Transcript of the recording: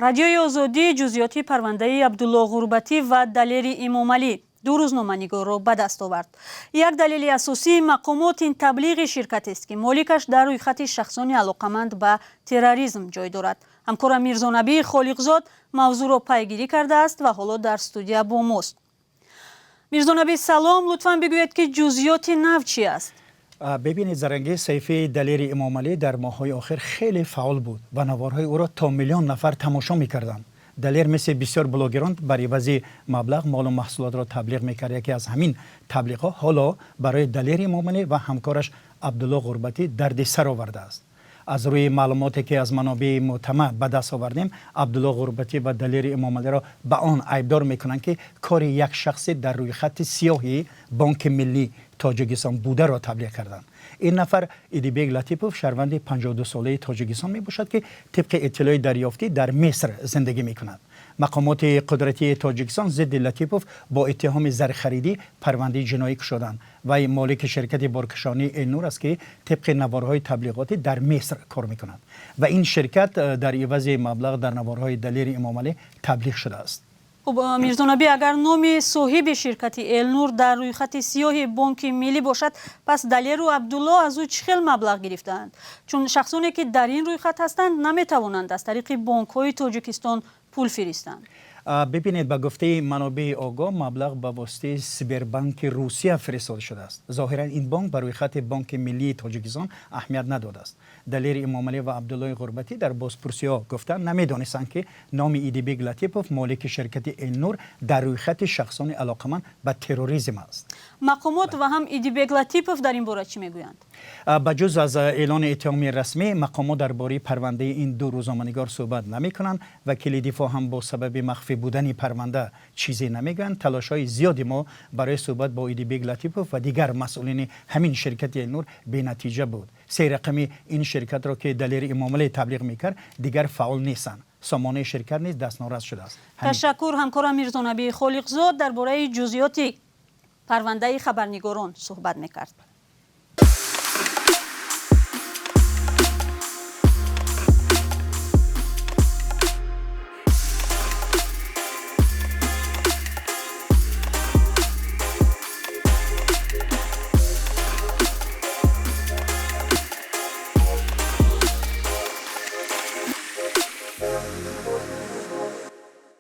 Радиои Озодӣ ҷузъиёти парвандаи Абдулло Ғурбатӣ ва Далери Имомалӣ, ду рӯзноманигорро ба даст овард. Як далели асосии мақомот ин таблиғи ширкатест, ки моликаш дар рӯйхати шахсони алоқаманд ба терроризм ҷой дорад. Ҳамкорам Мирзонабӣ Холиқзод мавзӯъро пайгирӣ кардааст ва ҳоло дар студия бо мост. Мирзонабӣ, салом, лутфан бигӯед, ки ҷузъиёти нав чӣ аст? Бибинед, Зарангез, саҳифаи Далери Эмомалӣ дар моҳҳои охир хеле фаъол буд ва наворҳои ӯро то миллион нафар тамошо мекарданд. Далер мисли бисёр блогерон бар ивази маблағ молу маҳсулотро таблиғ мекард. Яке аз ҳамин таблиғҳо ҳоло барои Далери Эмомалӣ ва ҳамкораш Абдулло Ғурбатӣ дарди сар овардааст. Аз рӯи маълумоте, ки аз манобеи мӯътамад ба даст овардем, Абдулло Ғурбатӣ ва Далери Эмомалиро ба он айбдор мекунанд, ки кори як шахсе дар рӯйхати сиёҳи Бонки миллии Тоҷикистон бударо таблиғ карданд. Ин нафар Идибек Латипов, шаҳрванди 52-солаи Тоҷикистон мебошад, ки тибқи иттилои дарёфтӣ дар Миср зиндагӣ мекунад. Мақомоти қудратии Тоҷикистон зидди Латипов бо иттиҳоми зархаридӣ парвандаи ҷиноӣ кушоданд. Вай молики ширкати боркашонии Элнур аст, ки тибқи наворҳои таблиғотӣ дар Миср кор мекунад ва ин ширкат дар ивази маблағ дар наворҳои Далери Эмомалӣ таблиғ шудааст. Хуб, Мирзонабӣ, агар номи соҳиби ширкати Элнур дар рӯйхати сиёҳи Бонки Миллӣ бошад, пас Далеру Абдулло аз ӯ чӣ хел маблағ гирифтаанд? Чун шахсоне, ки дар ин рӯйхат ҳастанд, наметавонанд аз тариқи бонкҳои Тоҷикистон пул фиристанд. Бибинед, ба гуфтаи манобеи огоҳ, маблағ ба воситаи Сбербанки Русия фиристода шудааст. Зоҳиран, ин бонк ба рӯйхати Бонки миллии Тоҷикистон аҳамият надодааст. Далери Эмомалӣ ва Абдуллои Ғурбатӣ дар бозпурсиҳо гуфтанд, намедонистанд, ки номи Идибек Латипов, молики ширкати Элнур, дар рӯйхати шахсони алоқаманд ба терроризм аст. Мақомот ва ҳам Идибек Латипов дар ин бора чӣ мегӯянд? Ба ҷуз аз эълони иттиҳоми расмӣ, мақомот дар бораи парвандаи ин ду рӯзноманигор суҳбат намекунанд. Вакили дифоъ ҳам бо сабаби махфӣ будани парванда чизе намегӯянд. Талошҳои зиёди мо барои суҳбат бо Идибек Латипов ва дигар масъулини ҳамин ширкати Элнур бенатиҷа буд. Се рақами ин ширкатро, ки Далери Эмомалӣ таблиғ мекард, дигар фаъол нестанд. Сомонаи ширкат низ дастнорас шудааст. Ташаккур. Ҳамкорам Мирзонабӣ Холиқзод дар бораи ҷузъиёти парвандаи хабарнигорон суҳбат мекард.